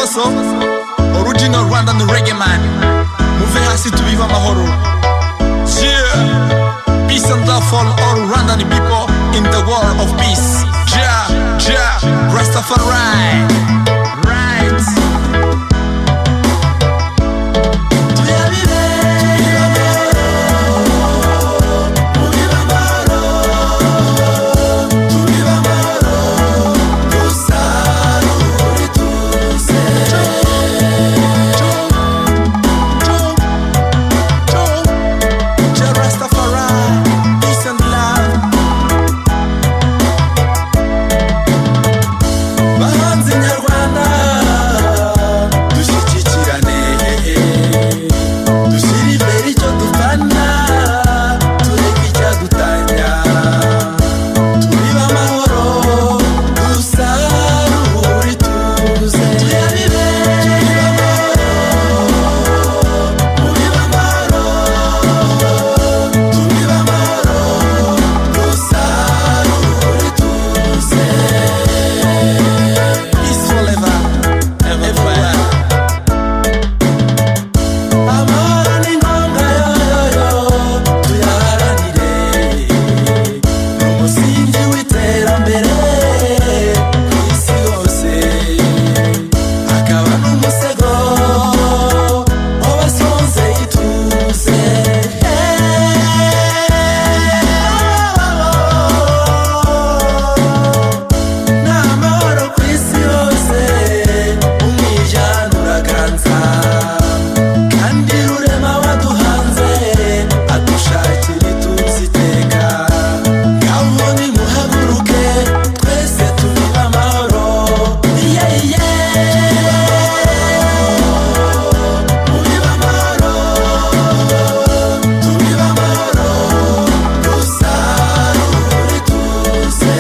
Masoso, original Rwandan reggae man. Muve hasi tubibe amahoro. Yeah. Peace and love for all Rwandan people in the world of peace. Jah, Jah, Rastafari. Right. Jah Rastafari, peace and love. Bahanzi nyarwanda, dushyigikirane, dushyire imbere icyo dupfana, tureke icyadutanya, tubibe amahoro, dusarure ituze. Tuyabibe, tubibe amahoro, tubibe amahoro, tubibe amahoro, dusarure ituze. Peace forever, everywhere. Amahoro ni ngombwa, yoyoyo, tuyaharanire, ni umusingi w'iterambere ku isi hose, akaba n'umusego w'abasonze ituze. Ni amahoro ku isi hose, umwijyana uraganza, kandi Rurema waduhanze adushakira ituze iteka. Ngaho nimuhaguruke twese tubibe amahoro, yeah. Tubibe amahoro, tubibe amahoro, dusarure ituze.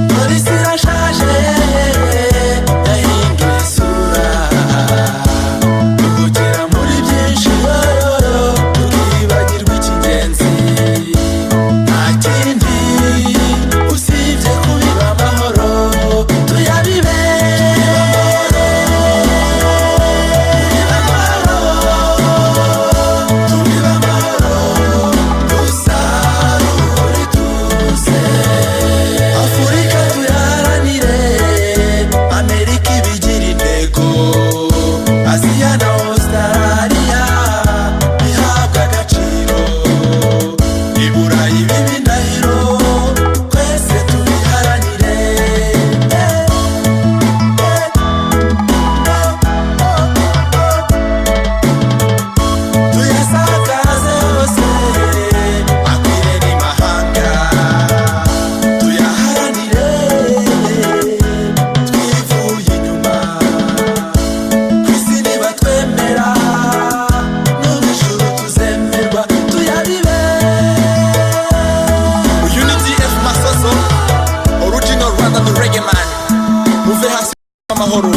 Polisi irashaje, yahinduye isura, duhugera muri byinshi yoyoyo, tukibagirwa icy'ingenzi. Nta kindi usibye kubiba amahoro, tuyabibe, tubibe amahoro, tubibe amahoro, dusarure ituze. Afurika tuyaharanire, Amerika ibigira intego, Aziya na Australia bihabwa agaciro, i Burayi biba indahiro, twese tubiharanire. Eh, eh, oh, oh, oh. Tuyasakaze hose, akwire n'imahanga, tuyaharanire twivuye inyuma. Ku isi nibatwemera, no mu ijuru tuzemerwa, tuyabibe. Unity F Masoso, original Rwandan reggae man. Muve hasi amahoro.